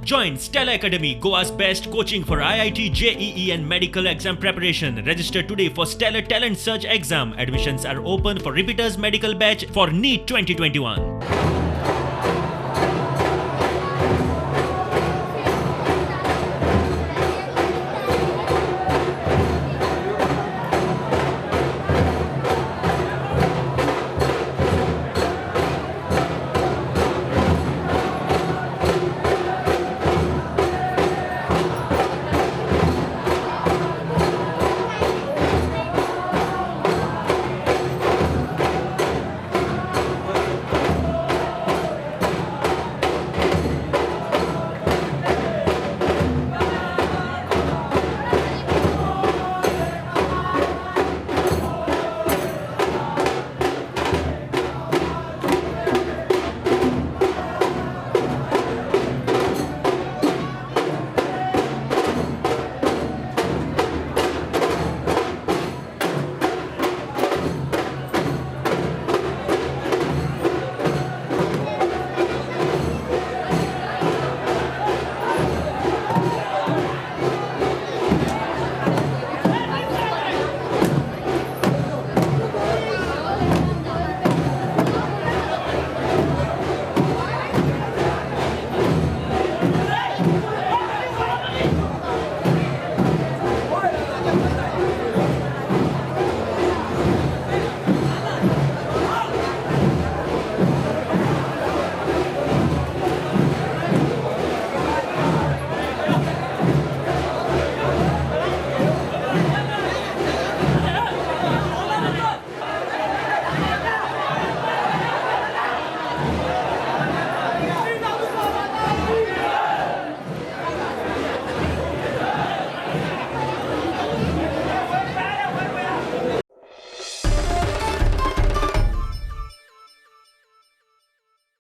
Join Stellar Academy, Goa's best coaching for IIT, JEE and medical exam preparation. Register today for Stellar Talent Search exam. Admissions are open for repeaters medical batch for NEET 2021.